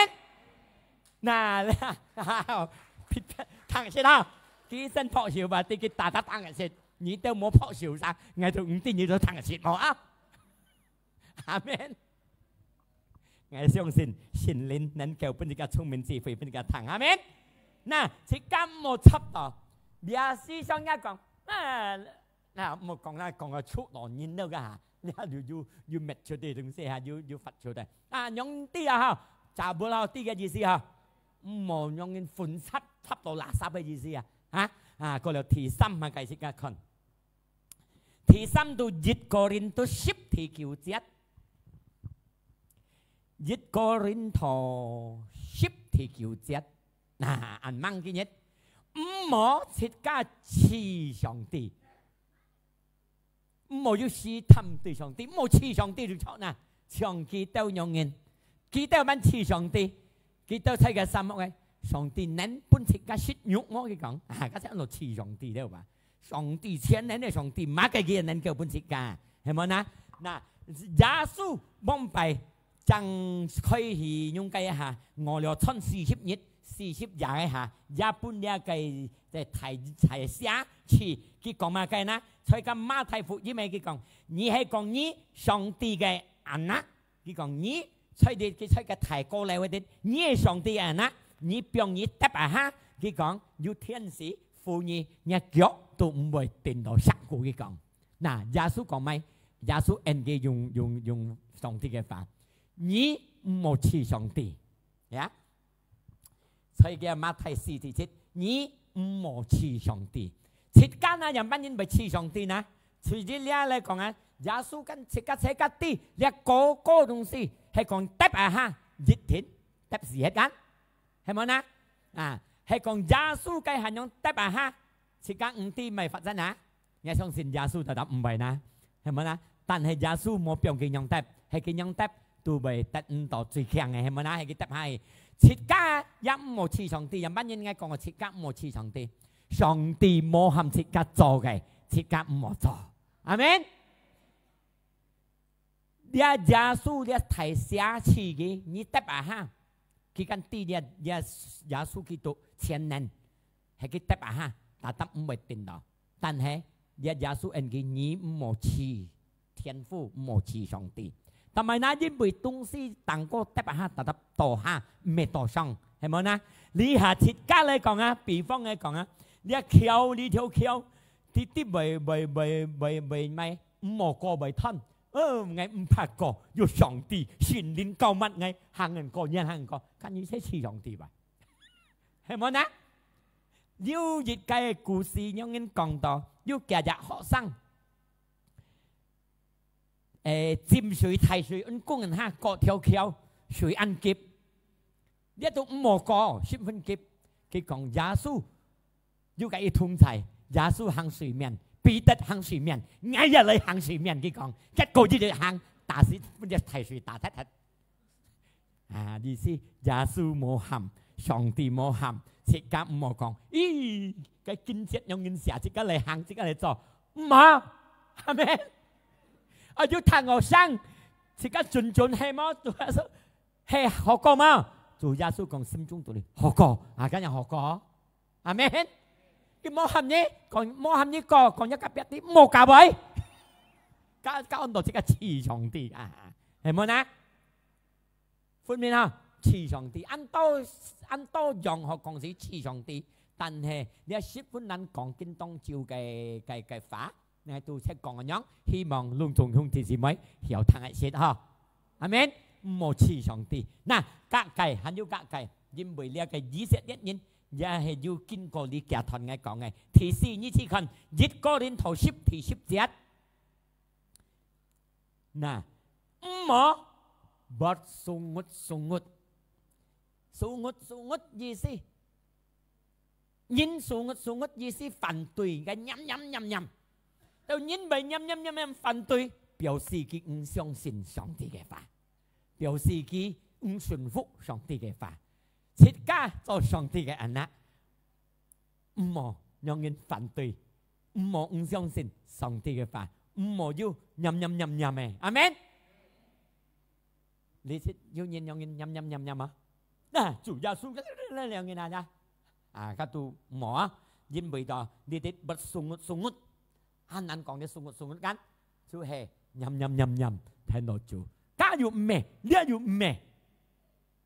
那，聽一下哈，佢先拍手吧，對佢打打聽一下，你都無拍手啥，𠊎都毋知你都聽一下無啊。阿門。𠊎相信聖靈能夠分自家聰明智慧，分自家聽。阿門。那，自家莫插到，這世上也講，啊， 那，莫講啦，講个出到人了个哈，你看有，有，有滅絕个東西哈，有，有發出个。啊，兄弟啊哈，查埔佬弟个意思哈，毋好讓人分插，插到垃圾个意思啊，哈？啊，過了第三嘛，解釋个看。第三到一哥林多十第九節，一哥林多十第九節，那，恁猛今日，毋好自家試上帝。 毋好有試探對上帝，毋好試上帝就著啦。像佢兜樣人，佢兜蠻試上帝，佢兜在个沙漠个，上帝能分自家食肉無？佢講，啊，該就安到試上帝了吧？上帝全能个上帝，麼个佢能夠分自家，係無呢？那，耶穌往擺 正開始用該一下，餓了餐四十日、四十夜个下，也分這个，這大，大蛇試，佢講麼个呢？在該馬太福音个佢講，你係講你上帝个anak，佢講你在這，佢在該大高樓个頂，你係上帝个anak，你放你跌啊下，佢講有天使扶你，你个腳都毋會跌到石牯，佢講。那，耶穌講麼个？耶穌應該用，用，用上帝个話。 你毋好試上帝，呀。所以佢馬太四第七，你毋好試上帝。自家哪樣般人會試上帝呢？隨這裡來講啊，耶穌跟自家，自家知，這個個東西係講跌啊下，一定跌死一間，係無呢？啊，係講耶穌該下樣跌啊下，自家毋知麼个發生啊？ 𠊎相信耶穌tetap毋會啦，係無啦？但係耶穌無放佢樣跌，係佢樣跌，都會得毋到最強个，係無啦？係佢跌下去。自家也毋好試上帝，樣般人愛講个，自家毋好試上帝。上帝無喊自家做个，自家毋好做。阿門。 這耶穌這大蛇試佢，你跌啊下，佢敢知這，這耶穌基督全能，係佢跌啊下，tetap毋會跌到。但係這耶穌應佢，你毋好試天父，毋好試上帝。但係呢，因為東西當過跌下，踏踏倒下，毋係倒上，係無呢？這下自家來講啊，比方來講啊，這橋，這條橋，直直會，會，會，會，會，會，毋好過會斷。哦，𠊎毋怕過，有上帝，聖靈膏抹𠊎，行人過，人行人過，看你係似上帝吧？係無呢？有一個故事，有人講到，有幾隻學生， 誒，浸水、大水，恁公人下過條橋，水恁急，這都毋好過，十分急。佢講耶穌有佮佢同在，耶穌行水面，彼得行水面，𠊎也來行水面。佢講，結果一直行，打死分隻大水打忒忒。啊，意思耶穌無喊，上帝無喊，自家毋好講，咦，該經節樣人寫，自家來行，自家來做，毋好，阿門。啊，有聽學生，自家準準係無？主耶穌，係好過無？主耶穌講心中肚裡好過，啊，今日好過，阿門。佢無喊你，講無喊你過，講一個別的，莫搞佢，搞搞到自家似上帝啊，係無呢？ 分明啊，似上帝，恁多恁多樣學講是似上帝，但係這十分難講，今當晝个个个話，𠊎都識講恁樣，希望攏總兄弟姊妹曉聽一些哈。阿門。毋好似上帝。那，隔个還有隔个，因為這个以色列人也係有經過這幾段𠊎講个。第四，你去看一哥林多十第十節。 那，毋好bersungut-sungut。Sungut-sungut意思，人sungut-sungut意思反對，个念念念念。到人會念念念念反對，表示佢毋相信上帝个話，表示佢毋順服上帝个話。自家做上帝个anak， 毋好讓人反對，毋好毋相信上帝个話，毋好有念念念念个。阿門。你識有人讓人念念念念嗎？那，主耶穌，兩人啊，啊，佢都無啊，因為到你得bersungut-sungut，還難講个sungut-sungut kan，就係念念念念，聽到主，該又毋係，這又毋係。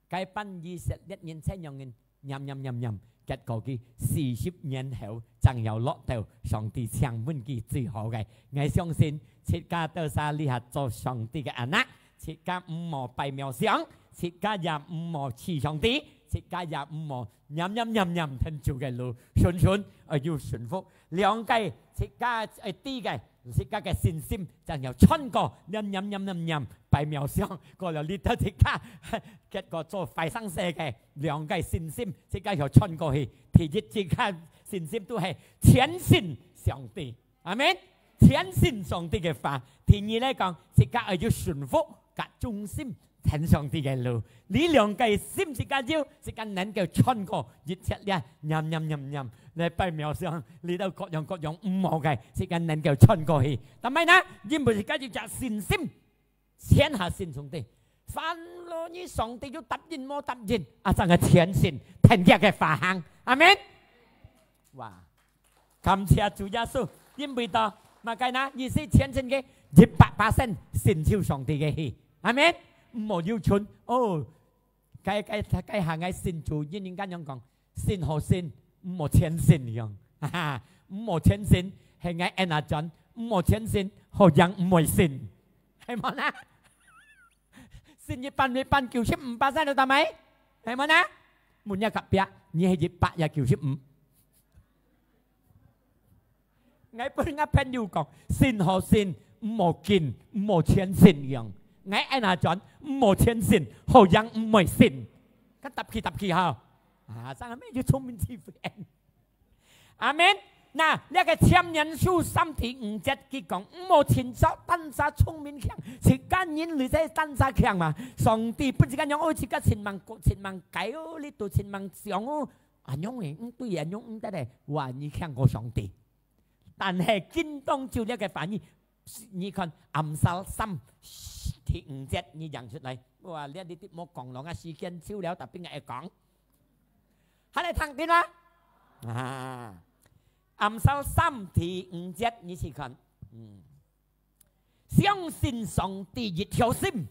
該班以色列人在仰人念念念念，結果佢四十年後正有落到上帝請分佢最好个。𠊎相信，自家到儕這下做上帝个anak，自家毋好拜偶像，自家也毋好似上帝，自家也毋好念念念念聽主个路，順順，愛有順服。兩個自家愛知个，自家个信心正有穿過念念念念念拜偶像，過了你到自家 結果做壞生事个，兩個信心，自家要穿過去。第一，自家信心都係全信上帝。阿門。全信上帝个話。第二來講，自家愛有順服，佮忠心，聽上帝个路。這兩個心自家有，自家能夠穿過一切這念念念念，來拜偶像，這兜各樣各樣毋好个，自家能夠穿過去。但係呢，因為自家有隻信心， 全下信上帝。煩惱你上帝有答應無答應，啊，正係全信，聽佢个話行。阿門。哇，感謝主耶穌，因為到麼个呢？意思全信个一百巴仙信就上帝个去。阿門。毋好有存，哦，該，該，該下𠊎信主，人人恁樣講， 信好信，毋好全信樣。哈哈，毋好全信，係𠊎anak轉，毋好全信，好贏毋會信。係無呢？信一半，一半九十五巴仙都得無？係無呢？問一隔壁，你係一百也九十五。 𠊎分𠊎朋友講，信好信，毋好緊，毋好全信樣。𠊎anak轉，毋好全信，好贏毋會信。該答佢答佢哈。啊，正係有聰明智慧。阿門。那，這个箴言書三第五節佢講，毋好尋著單儕聰明強，自家人類在單儕強嘛。上帝分自家樣，哦，自家尋望，尋望解哦，你都尋望想哦，啊，樣誒，毋對啊，樣毋得咧，哇，你強過上帝。 但係今當晝這个話語，你看Amsal三第五節，你講出來，哇，這你都莫講了，啊，時間少了，tapi𠊎愛講。還來聽見嗎？啊，Amsal三第五節，你去看，嗯，相信上帝一條心，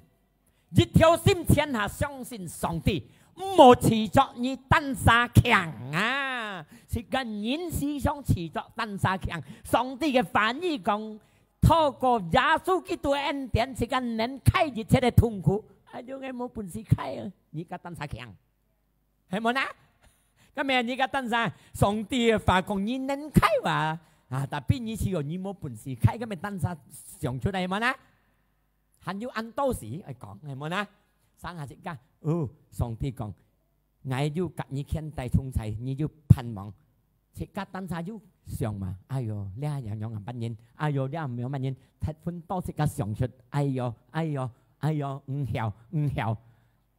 一條心全下相信上帝，毋好自作你單儕強啊！自家人時常自作單儕強，上帝个話語講，透過耶穌基督个恩典，自家能開一切个痛苦。哎喲，𠊎無本事開啊，你个單儕強。 係無呢？該麼你个單儕，上帝个話講你能開哇，啊，tapi你只有你無本事開，該麼單儕想出來係無呢？還有恁多事愛講，係無呢？生下自家，哦，上帝講，𠊎有甲你牽帶同在，你有盼望。自家單儕有想嘛？哎喲，這樣樣啊，半人，哎喲，這樣樣半人，忒分多自家想出，哎喲，哎喲，哎喲，毋曉，毋曉。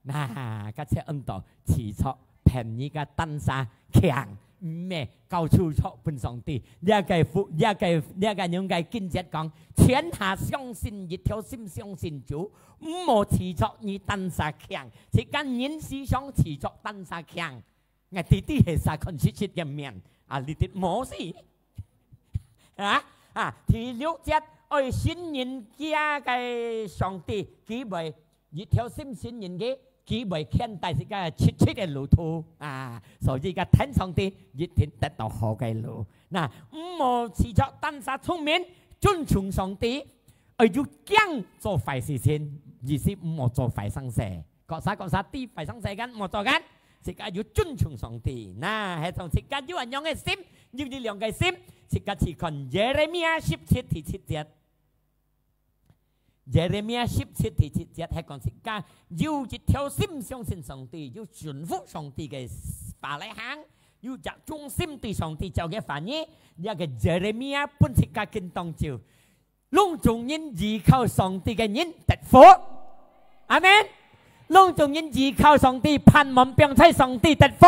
那，該切恁多，自作騙你个單儕強，毋係交出錯分上帝。這个福，這个，這个用个經節講，全下相信，一條心相信主，毋好自作你單儕強，自家人時常自作單儕強。𠊎弟弟係啥看實實个面，啊，你弟無事。啊，啊，第六節，愛信任佢个上帝，佢會 一條心信任佢，佢會牽帶自家直直个路途啊！所以个聽上帝一定得到好个路。那，毋好自作單儕聰明，尊重上帝，愛有驚做壞事情，意思毋好做壞生事。各儕各儕知壞生事个，毋好做个，自家要尊重上帝。那，係從自家有恁樣个心，有力量个心，自家去看耶利米亞十七第七節。 耶利米亞十七第七節係講自家有一條心相信上帝，有順服上帝个話來行，有隻忠心對上帝照个話語，這个耶利米亞分自家緊當就，攏總人依靠上帝个人得福。阿門。攏總人依靠上帝，盼望放在上帝得福。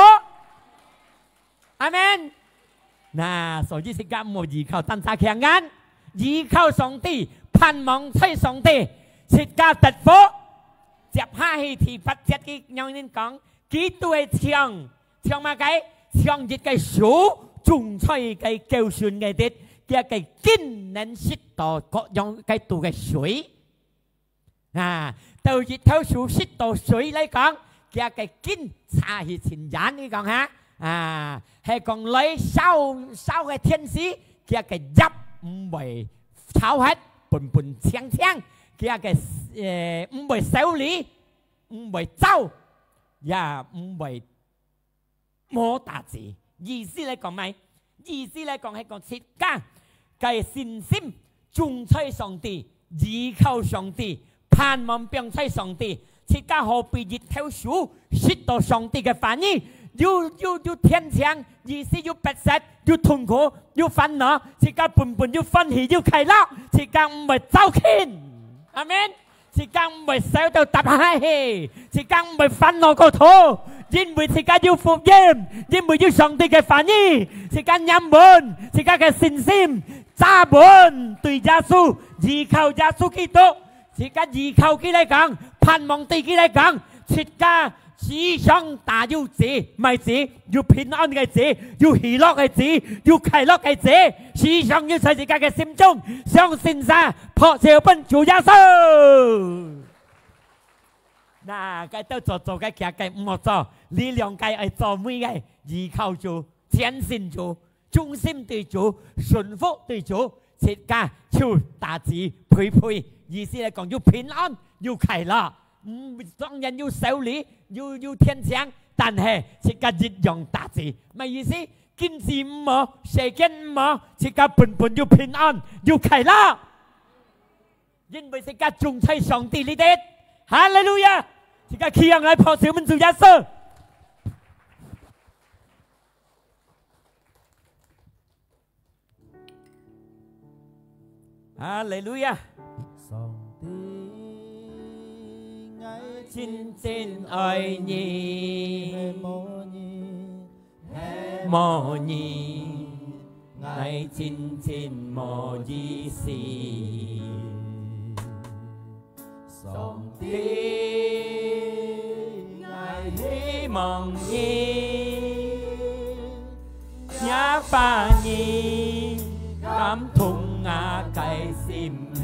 阿門。那，所以自家毋好依靠單儕強人，依靠上帝，盼望在上帝，自家得福。接下去第八節佢仰般講，佢都會像，像麼个？像一个樹種在該溝脣个地，佢个根能食到各樣該度个水。 啊，對一頭樹食到水來講，佢个根差去盡遠，你講哈？啊，係講來燒，燒个天時，佢个葉毋會燥忒，本本青青，佢个，呃，毋會燒哩，毋會燥，也毋會 無打折。意思來講麼个？意思來講係講自家个信心種在上帝，依靠上帝，盼望放在上帝。自家好比一頭樹，食到上帝个話語，有，有，有天晴，意思有迫切，有痛苦，有煩惱，自家本本有歡喜，有快樂，自家毋會燥輕。阿門。 自家毋會愁到搭下去，自家毋會煩惱過頭，因為自家有福音，因為有上帝个話語，自家黏穩，自家个信心扎穩對耶穌，依靠耶穌基督，自家依靠佢來講，盼望對佢來講，自家時常打有子，買子，有平安个子，有喜樂个子，有快樂个子，時常有在自家个心中，相信啥， 拍手分主耶穌。那，該兜做做个，徛个，毋好做，你兩个愛做，每个依靠主，全心主，忠心對主，順服對主，自家就打子配配，意思來講，有平安，有快樂。嗯，當然有愁慮，有，有天晴，但係自家一樣打子。麼意思？經濟毋好，世間毋好，自家本本有平安，有快樂。 因為自家種在上帝裡底。哈利路亞！自家企起來，拍手分主耶穌。哈利路亞！上帝，𠊎真真愛你。 無你，𠊎真真無意思。上帝，𠊎希望你，若把你感動𠊎个心裡。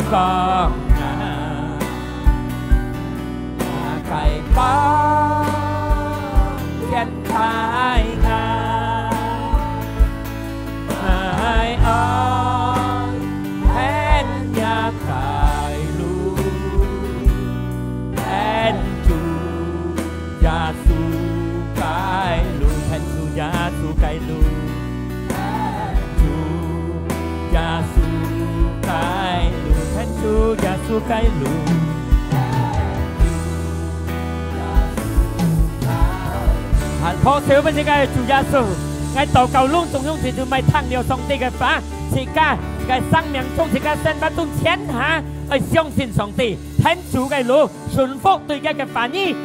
光啊，那个光天大啊，𠊎愛跈若个路，跈主耶穌个路，跈主耶穌个路。 主耶穌个路，跈主耶穌个路。啊，拍手分自家个主耶穌。𠊎禱告，攏總兄弟姊妹聽了上帝个話，自家个生命中，自家生活中，全下愛相信上帝，跈主个路，順服對佢个話語，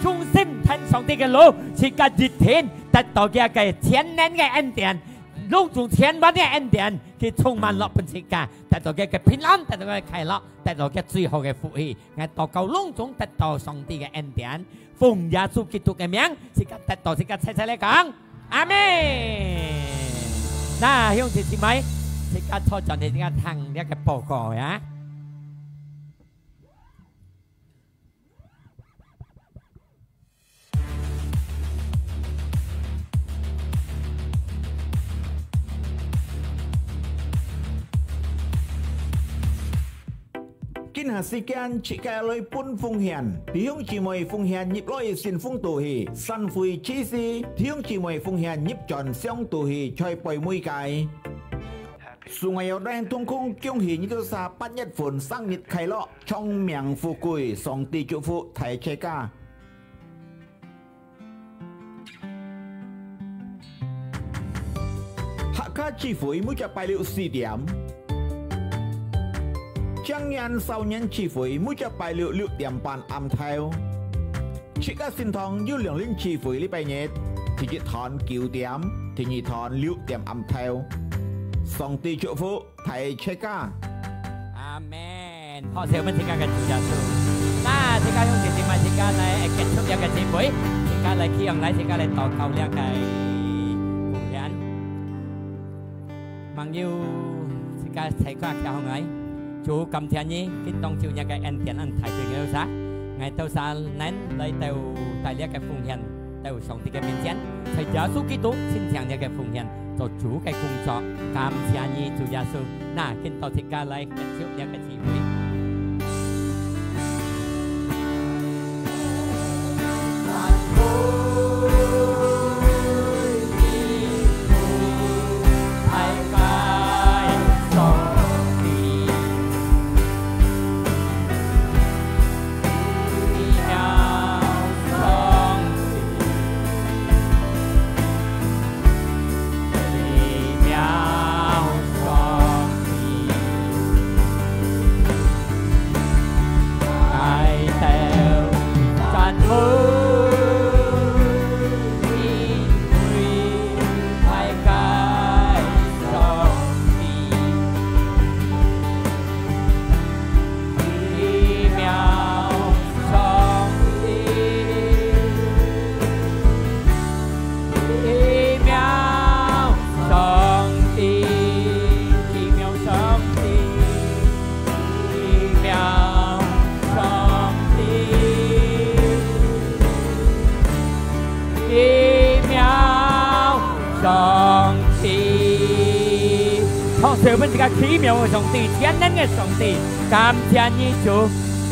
忠心跈上帝个路，自家一定得到佢个全能个恩典。 攏總千萬个恩典，佢充滿落分自家，得到佢个平安，得到佢个快樂，得到佢最好个福氣。𠊎禱告攏總得到上帝个恩典，奉耶穌基督个名，自家得到，自家齊齊來講，阿們。那兄弟姊妹，自家坐轉去，自家聽這个報告呀。 今下時間，自家來分奉獻。弟兄姊妹奉獻入來信封肚去，散會之時，弟兄姊妹奉獻入轉箱肚去，在背尾个。 送愛有等同工恭喜你兜儕八月份生日快樂，長命富貴，上帝祝福大齊家。客家聚會每隻拜六四點，青年少年聚會每隻拜六六點半暗頭。 自家聖堂有兩輪聚會，禮拜日，第一堂九點，第二堂六點暗頭。上帝祝福大齊家。阿們。好，謝謝𠊎兜自家个主耶穌。那自家兄弟姊妹，自家來結束這个聚會，自家來企䟘來，自家來禱告這个奉獻。 朋友，自家齊家企䟘來。主，感謝你，今當晝若个恩典恁大對𠊎兜儕，𠊎兜儕能來到大這个奉獻，到上帝个面前，在耶穌基督親像這个奉獻，做主个工作。感謝你，主耶穌。那，今到自家來結束這个 奇妙上帝，奇妙上帝，奇妙上帝，奇妙上帝，奇妙上帝。好，所以𠊎兜自家奇妙个上帝，全能个上帝，感謝你，主。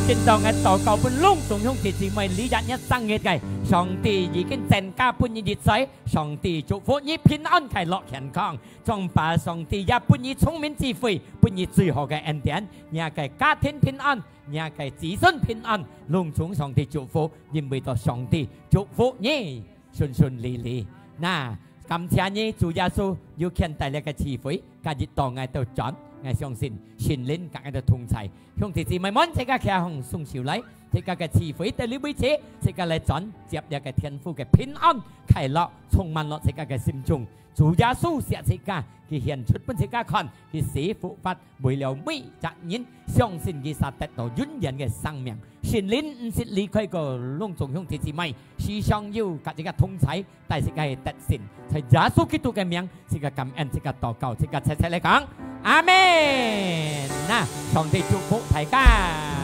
今當𠊎禱告分攏總兄弟姊妹，這一日生日个， 上帝已經增加分你一切，上帝祝福你平安、快樂、健康，總把上帝也分你聰明智慧，分你最好个恩典，若个家庭平安，若个子孫平安，攏總上帝祝福，因為到上帝祝福你順順利利。那，感謝你，主耶穌，有牽帶這个聚會，今日到𠊎兜轉，𠊎相信聖靈佮𠊎兜同在。兄弟姊妹們，自家企䟘雙手來， 自家个聚會到這位止，自家來轉接這个天父个平安、快樂，充滿落自家个心中。主耶穌惜自家，佢顯出分自家看，佢死復活，為了每隻人相信佢儕得到永遠个生命。聖靈毋識離開過攏總兄弟姊妹，時常有佮自家同在，帶自家去得勝。在耶穌基督个名，自家感恩，自家禱告，自家齊齊來講，阿門。那上帝祝福大家。